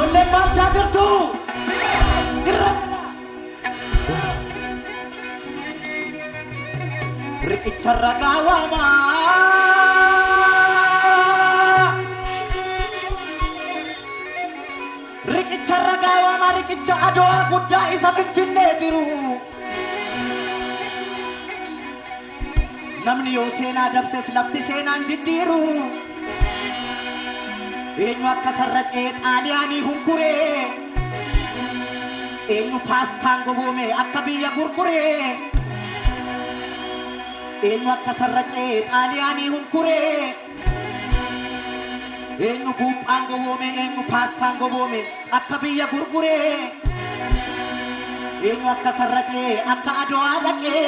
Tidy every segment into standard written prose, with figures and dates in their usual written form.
Ijoolleen maalchaa jirtu? Jirra jedha. Riqicha ragaa waamaa. Riqicha ragaa waamaa riqicha Adowaa guddaa isa Finfinnee jiru. Namni yoo seenaa dabses lafti seenaan jijjiiru. Eenyu akka sarracee Xaaliyaanii hunkuree. Eenyu paastaan goboome akka biyya gurguree. Eenyu akka sarracee Xaaliyaanii hunkuree. Eenyu guuphaan goboome eenyu paastaan goboome akka biyya gurguree. Eenyu akka sarracee akka Adowaa dhaqee.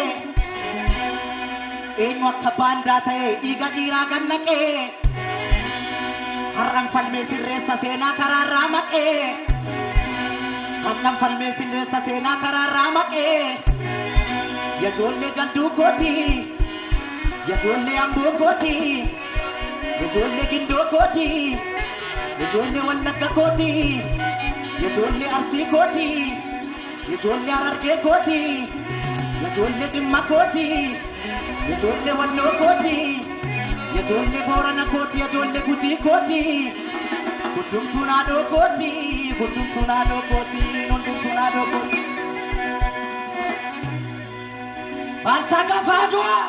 Eenyu akka baandaa ta'e dhiiga dhiiraa gannaqee. Har'an falmee sirreessa seenaa karaarraa maqee. Har'an falmee sirreessa seenaa karaarraa maqee. Yajoollee jalduu kooti. Yajoollee amboo kooti. Yajoollee gindoo kooti. Yajoollee wallagga kooti. Yajoollee arsii kooti. Yajoollee harargee kooti. Yajoollee jimma kooti. Yajoollee walloo kooti. Yajoollee boorana kooti. Yajoollee gujii kooti. Hundumtuu naadoo kooti. Hundumtuu naadoo kooti. Hundumtuu naadoo kooti. Baalchaa gaafa Adwaa.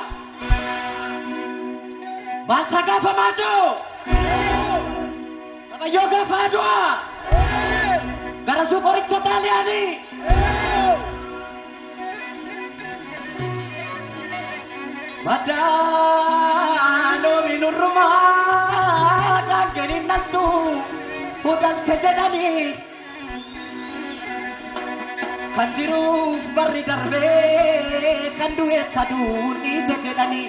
Baalchaa gaafa Maajoo. Qabayyoo gaafa Adwaa. Garasuu qoricha Xaaliyaanii. Madaaloomi nurrumaa daangeen naltu hudhalte jedhanii. Kan jiruuf barri darbee kan du'e taduun dhiite jedhanii.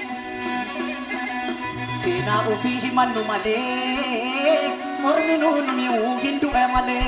Seenaa ofii himannu malee ormi nuun mi'uu hin du'e malee.